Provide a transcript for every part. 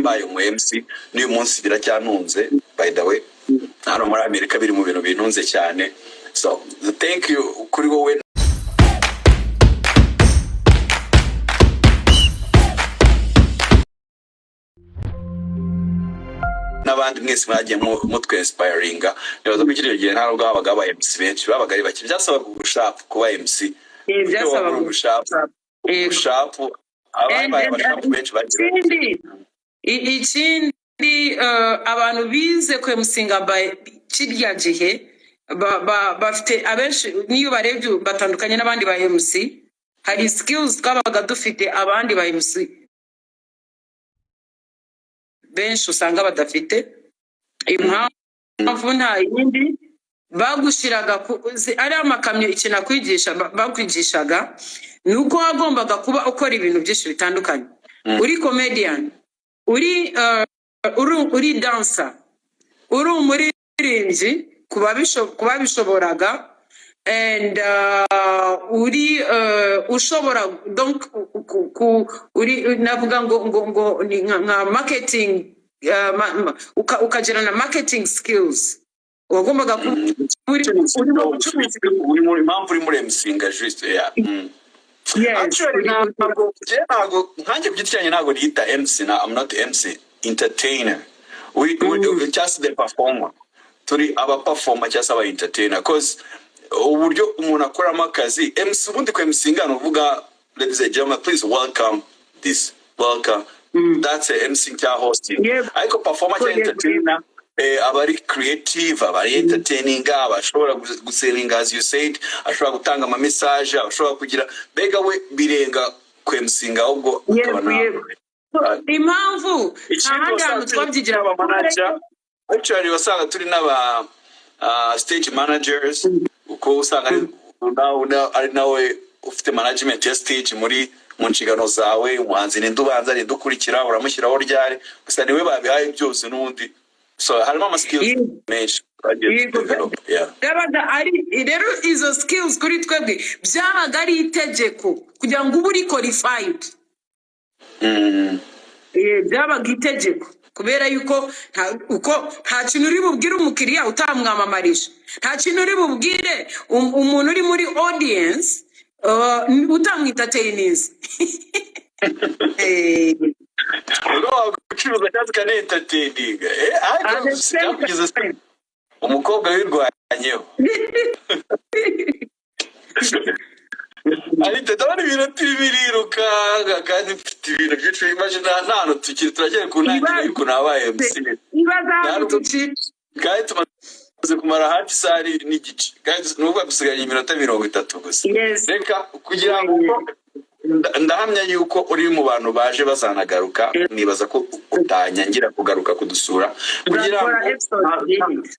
Mbaye umu MC n'uyu munsi biracyantunze, by the way. Hano muri Amerika biri mu bintu bintunze cyane. So thank you kuri wowe n'abandi mwese mwagiye mutwe-inspiringa. Nibaza ko kiriya gihe nta nubwo habaga aba MC benshi, babaga ari bake. Byasabaga ubushapu kuba MC. Uburyo Byasabaga wabura ubushapu, ubushapu, ababaye abashapu benshi bagiye. Ikindi, abantu bize kwemusinga by kirya gihe bafite abenshi, niyo barebye batandukanye n'abandi ba MC. Hari skills twabaga dufite abandi ba MC benshi usanga badafite. Impamvu nta yindi, bagushyiraga ari amakamyo. Ikintu akwigisha, bakwigishaga ni uko wagombaga kuba ukora ibintu byinshi bitandukanye: uri comedian, uri dancer, uri umuririmbyi ku babishoboraga, and uri ushobora donc uri navuga ngo ni nka marketing, ukagira na marketing skills. Wagombaga kuba uri mu bucuruzi. Uri muri impamvu uri muri MCinga juste, yeah. Yes. Actually, ntabwo njye, ntabwo nkanjye ku giti cyanjye ntabwo niyita MC na I'm not MC, entertainer. We just the performer. Turi aba performer cyangwa se aba entertainer, 'cause uburyo umuntu akoramo akazi MC, ubundi ku MCinga ni uvuga "Ladies and gentlemen, please welcome this, welcome." That's a MC cyangwa hosting. Ariko performer cyangwa entertainer, aba ari creative, aba ari entertaining, aba ashobora gusellinga, as you said, ashobora gutanga ama message, aba ashobora kugira, mbega we birenga kwemusinga, ahubwo akaba na Impamvu nta Ikindi, handi wasanga hantu turi twabyigira n'aba manager. Actually, wasanga turi n'aba stage managers, kuko usanga ari ari nawe ufite management ya stage muri mu nshingano zawe. Umuhanzi ninde ubanza, ninde ukurikira, uramushyiraho ryari? Gusa niwe babihaye byose n'ubundi. So harimo ama skills menshi twagiye develop, yeah. Byabaga ari rero izo skills kuri twebwe byabaga ari itegeko kugira ngo ube uri qualified. Byabaga itegeko kubera yuko uko nta kintu uri bubwire umukiriya utamwamamarije, nta kintu uri bubwire umuntu uri muri audience utamwentertaininze. Ubwo wagucuruza cyangwa ukanentertaininga, At ariko the same byakugize time. Umukobwa wirwanyeho. Ariko ndabona ibintu turi birirukanka kandi mfite ibintu byinshi. Imagine, nta hantu tukiri, turagera ku ntangiriro y'ukuntu habaye MC. Ibaza ahantu tukiri. Kandi tumaze kumara hafi isaha n'igice, kandi ni ukuvuga dusigaranye iminota 30 gusa. Reka kugira ngo ndahamya yuko uri mu bantu baje bazanagaruka. Nibaza ko utanyangira kugaruka kudusura kugira Nzakora ngo episode yindi.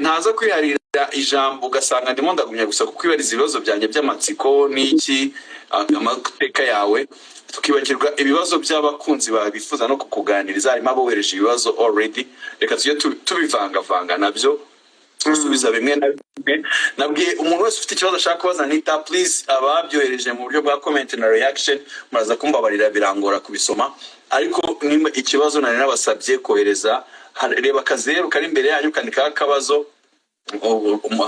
Ntaza kwiharira ijambo, ugasanga ndimo ndagumya gusa kukwibariza ibibazo byanjye by'amatsiko n'iki, amateka yawe, tukibagirwa ibibazo by'abakunzi bawe bifuza no kukuganiriza. Harimo abohereje ibibazo already. Reka tujye tubivangavanga nabyo, gusubiza bimwe na bimwe. Nabwiye umuntu wese ufite ikibazo ashaka kubaza Anita, please, ababyohereje mu buryo bwa comment na reaction, muraza kumbabarira birangora kubisoma. Ariko nimba ikibazo nari nabasabye kohereza, reba akazeru kari imbere yanyu, kandikaho akabazo.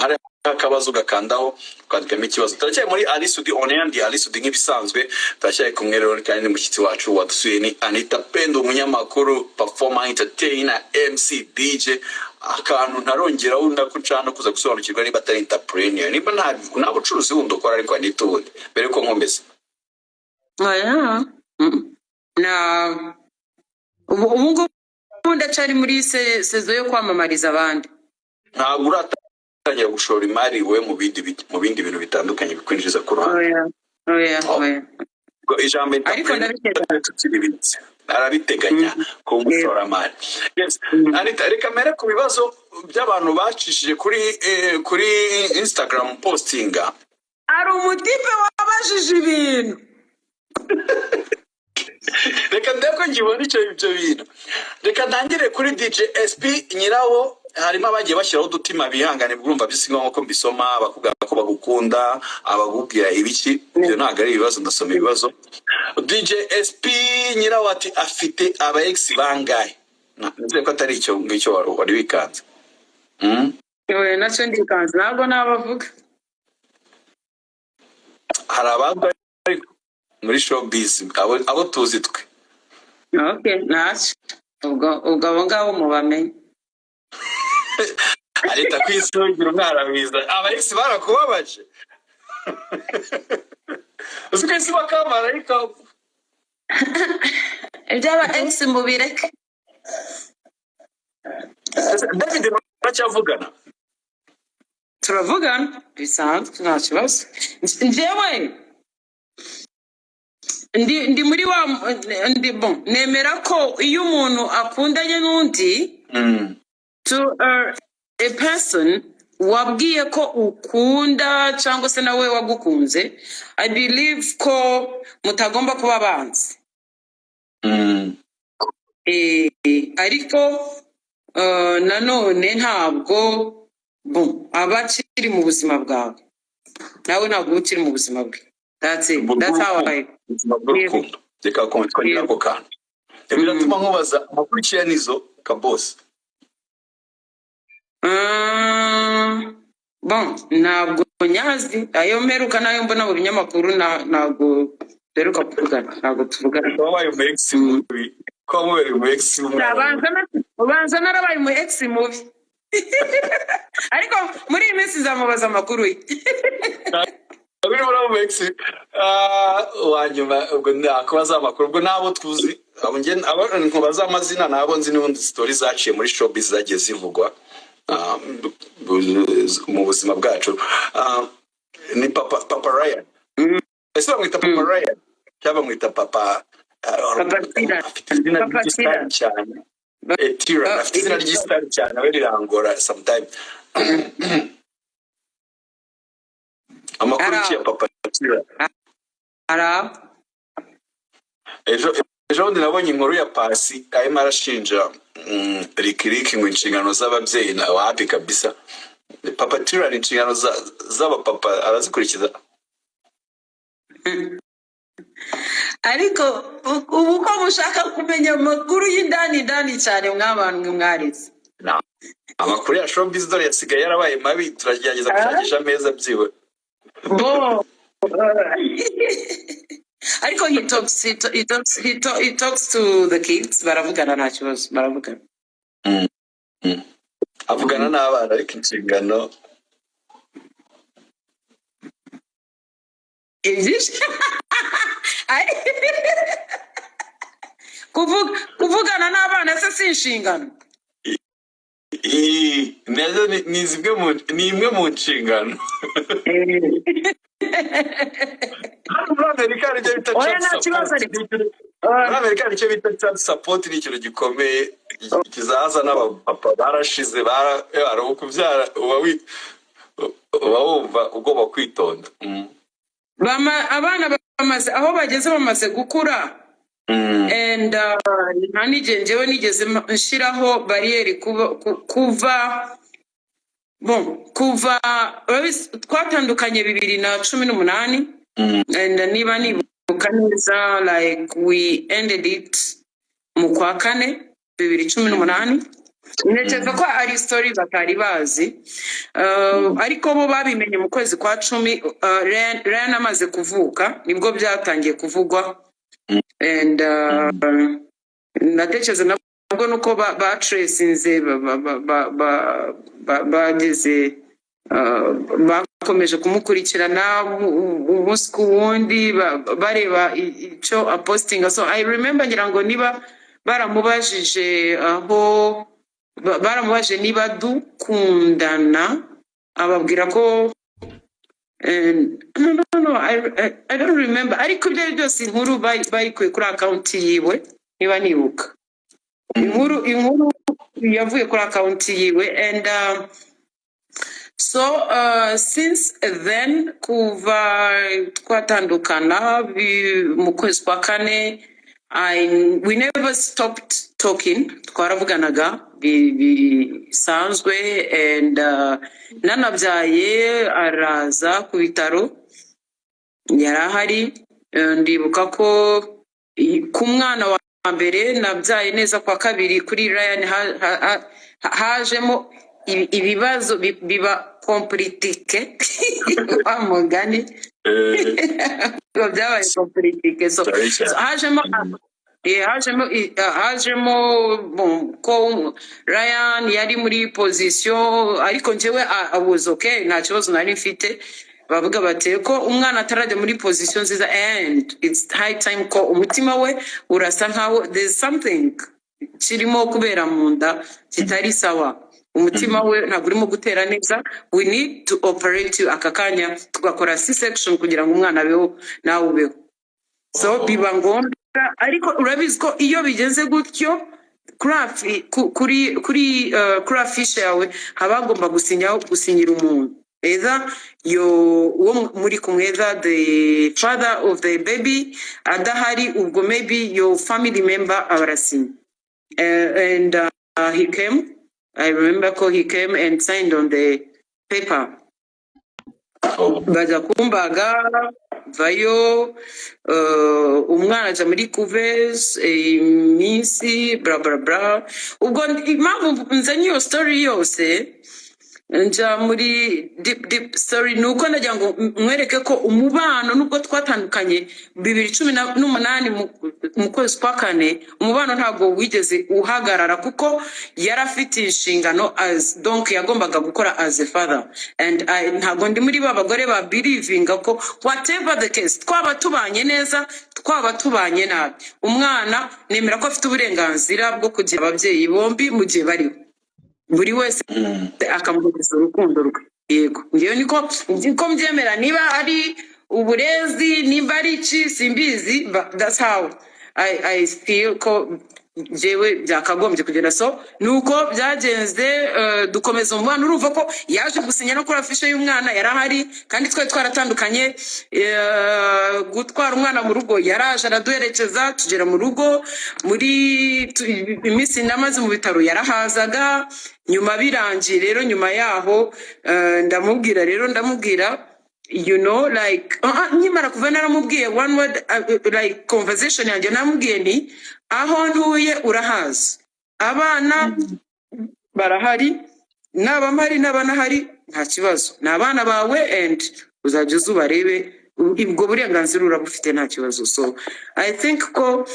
Hari akabazo ugakandaho, ukandikamo ikibazo. Turacyari muri Ally Soudy On Air, ndi Ally Soudy nk'ibisanzwe. Turacyari kumwe rero kandi n'umushyitsi wacu wadusuye ni Anita Pendo, umunyamakuru, performer, entertainer, MC, DJ. Akantu ntarongeraho ndakuca no kuza gusobanukirwa niba atari entrepreneur, niba nta bucuruzi bundi ukora. Ariko Anita, ubundi mbere yuko nkomeza. Oya. Na ubu ngubu ndacyari muri saison yo kwamamariza abandi. Ntabwo uratangira gushora imari we mu bindi bintu bitandukanye bikwinjiza ku ruhande? Oya. Oh. Oya. Ubwo ijambo Ariko entrepreneur ndabiteganya. tukiribitse, arabiteganya kuba umushoramari. Yes. Anita, reka mbere ku bibazo by'abantu bacishije kuri Instagram postinga. Hari umutipe wabajije ibintu. Reka ndebe ko ngibona ibyo bintu. Reka ntangire kuri DJ SP nyirawo. Harimo abagiye bashyiraho udutima, bihangane, urumva bisi ngombwa ko mbisoma, bakubwira ko bagukunda, abakubwira ibiki, ibyo ntabwo ari ibibazo. Ndasoma ibibazo. DJ SP Nyirawati afite aba ex bangahe? Nizere ko atari icyo ngicyo wari wikanze. Oya, nacyo ndikanze, ntabwo nabavuga. Hari abazwi ariko muri showbiz, abo tuzi twe. Okay, ntacyo, ubwo abo ngabo mubamenye. Arita kwisungira umwana mwiza. Aba ex barakubabaje, uzi ko isi bakamarayika. Iby'aba ex mubireke. David muracyavugana? Turavugana bisanzwe, nta kibazo. Njyewe ndi muri wa ndi bon, nemera ko iyo umuntu akundanye n'undi, to a person wabwiye ko ukunda cyangwa se nawe wagukunze, I believe ko mutagomba kuba abanzi. Ariko nanone ntabwo bon aba akiri mu buzima bwawe, nawe ntabwo uba ukiri mu buzima bwe. That's it, that's how I Ubuzima bw'urukundo, reka kongera ako kantu. Ibyo biratuma nkubaza amakuru Kaboss. Bon, ntabwo nyazi, ayo mperuka n'ayo mbona mu binyamakuru, ntabwo duheruka kuvugana, ntabwo tuvugana. Wabaye umu ex mubi, ko wamubereye umu ex w'umwana mubi. Ubanza narabaye umu ex mubi, ariko muri iyi minsi nzamubaza amakuru ye. Biri muri umu ex wa nyuma, ubwo nakubaza amakuru, ubwo n'abo tuzi, abo nkubaza amazina n'abo nzi, n'ubundi story zaciye muri showbiz zagiye zivugwa mu buzima bwacu. Ni papa Ryan. Ese bamwita Papa Ryan cyangwa bamwita Papa Papa Tira. Afite izina Papa ry'isitari Tira. cyane. Tira afite izina ry'isitari cyane, we rirangora sometime. Amakuru Ari ki ya aho. Papa Tira? Ari aho. Ejo bundi nabonye inkuru ya Pasi arimo arashinja Lick ngo inshingano z'ababyeyi na wapi kabisa. Papa Tira, inshingano z'abapapa arazikurikiza? Ariko ubu ko mushaka kumenya amakuru y'indani indani cyane, mw'abantu mwe mwarize? Amakuru ya showbiz dore yasigaye yarabaye mabi, turagerageza gushakisha ameza byiwe. Bo, ariko he talks he, he talks he, he talks to the kids, baravugana, nta kibazo, baravugana. Avugana n'abana, ariko inshingano Ibyinshi kuvugana n'abana se si inshingano? Nazo ni imwe mu nshingano. Hano muri Amerika hari icyo bita Oya, child nta kibazo. support. Ariko Muri Amerika hari icyo bita child support, ni ikintu gikomeye kizaza n'abapapa barashize bara kubyara, uba wumva ugomba kwitonda. Abana bamaze aho bageze, bamaze gukura, and nta n'igihe njyewe nigeze nshiraho bariyeri kuva bon, kuva twatandukanye 2018, and niba nibuka neza, like we ended it mu kwa kane 2018. Ntekereza ko ari story batari bazi, ariko bo babimenye mu kwezi kwa 10, Ryan amaze kuvuka, nibwo byatangiye kuvugwa, and ndatekereza nabwo nuko batracinze bageze, bakomeje kumukurikirana umunsi ku wundi, bareba icyo apostinga. So I remember, ngira ngo niba baramubajije aho baramubajije niba dukundana, ababwira ko no, I don't remember, ariko ibyo ari byose inkuru bayikuye kuri account yiwe, niba nibuka inkuru yavuye kuri account yiwe. And so since then, kuva twatandukana mu kwezi kwa kane. We never stopped talking. Twaravuganaga bisanzwe and nanabyaye araza ku bitaro, yari ahari. Ndibuka ko ku mwana wa mbere nabyaye neza, kwa kabiri kuri Ryan hajemo ibibazo biba compliqué, wa mugani. Ngo byabaye compliqué, so Sorry so cyane. hajemo bon, ko Ryan yari muri position, ariko njyewe I was okay, nta kibazo nari mfite. Bavuga bati ko umwana atarajya muri position nziza and it's high time ko umutima we urasa nkaho there's something kirimo kubera mu nda kitari sawa, umutima we ntabwo urimo gutera neza, we need to operate you aka kanya, tugakora C-section kugira ngo umwana abeho nawe ubeho. So biba ngombwa, ariko urabizi ko iyo bigeze gutyo kuri afishe yawe haba hagomba gusinyaho, gusinyira umuntu, either yo uwo muri kumwe, either the father of the baby adahari, ubwo maybe your family member abarasinya. And he came, I remember ko he came and signed on the paper. Bajya kumbaga, vayo, umwana aja muri couveuse iminsi bla bla bla. Ubwo impamvu nzanye iyo story yose, nja muri deep deep story, ni uko ndagira ngo mwereke ko umubano, nubwo twatandukanye 2018 mu kwezi kwa kane, umubano ntabwo wigeze uhagarara, kuko yari afite inshingano as donc yagombaga gukora as a father. And ntabwo ndi muri ba bagore ba believinga ko whatever the case, twaba tubanye neza, twaba tubanye nabi, umwana nemera ko afite uburenganzira bwo kugira ababyeyi bombi mu gihe bariho, buri wese akamuhereza urukundo rwe. Yego, ngewe niko mbyemera. Niba ari uburezi, niba ari iki, simbizi, but that's how I feel ko njyewe byakagombye kugenda. So nuko byagenze, dukomeza umubano. Urumva ko yaje gusinya no kuri afishe y'umwana yarahari, kandi twari twaratandukanye. Gutwara umwana mu rugo, yaraje araduherekeza tugera mu rugo. Muri iminsi namaze mu bitaro yarahazaga. Nyuma birangiye rero, nyuma yaho, ndamubwira rero, ndamubwira, like, nkimara kuva naramubwiye one word, like conversation yanjye namubwiye ni aho ntuye urahazi, abana barahari, naba mpari naba nahari nta kibazo, ni abana bawe and uzajya uza ubarebe, ubwo burenganzira urabufite, nta kibazo. So I think ko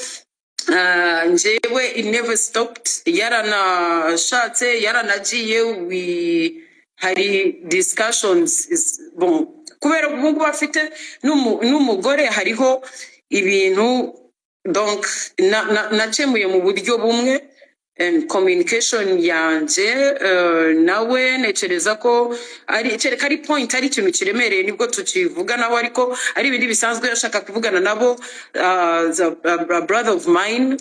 njyewe it never stopped. Yaranashatse, yaranagiye, we hari discussions bon, kubera ubu ngubu afite n'umugore, hariho ibintu donc nakemuye mu buryo bumwe and communication yanjye nawe ntekereza ko ari kereka ari point, ari ikintu kiremereye nibwo tukivuganaho, ariko ari ibindi bisanzwe ashaka kuvugana nabo, the brother of mine,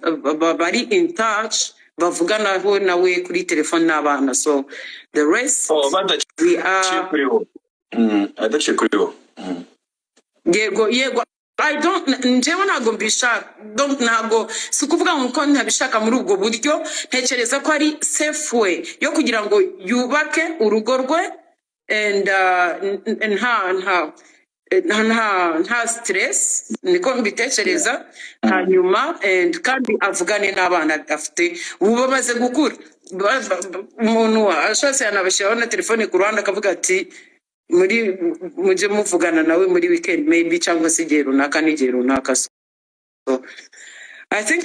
bari in touch, bavuganaho nawe kuri telefone n'abana. So the rest Oh, we badaciye are kuri bo. Adaciye kuri bo. Yego, I don't, njyewe ntabwo mbishaka. Donc ntabwo, si ukuvuga ngo ko ntabishaka muri ubwo buryo, ntekereza ko ari safe way yo kugira ngo yubake urugo rwe and nta stress, niko mbitekereza. Hanyuma and kandi avugane n'abana afite ubu bamaze gukura. Umuntu ashatse yanabashyiraho na telefone ku ruhande, akavuga ati muri mujye muvugana nawe muri weekend maybe, cyangwa se igihe runaka n'igihe runaka. So I think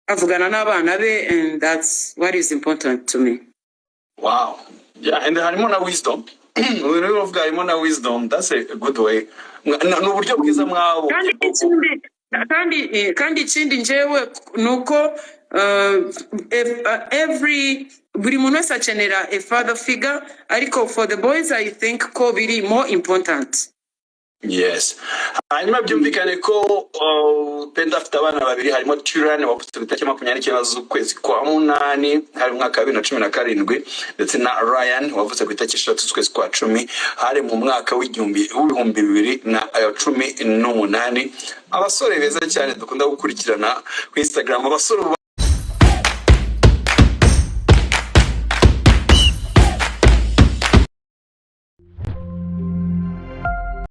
avugana n'abana be and that's what is important to me. Wow, yeah, and harimo na wisdom. Ubu uvuga harimo na wisdom. That's a good way. Ni uburyo bwiza mwabonye kandi bwo ikindi kandi ikindi njyewe ni uko every buri muntu wese akenera a father figure, ariko for the boys I think ko biri more important. Yes, hanyuma byumvikane ko Peter Pendo afite abana babiri, harimo Tyran wavutse ku itariki 29 z'ukwezi kwa munani, hari mu mwaka wa 2017, ndetse na Ryan wavutse ku itariki 3 z'ukwezi kwa 10, hari mu mwaka w'2018. Abasore beza cyane dukunda gukurikirana ku Instagram, abasore ubu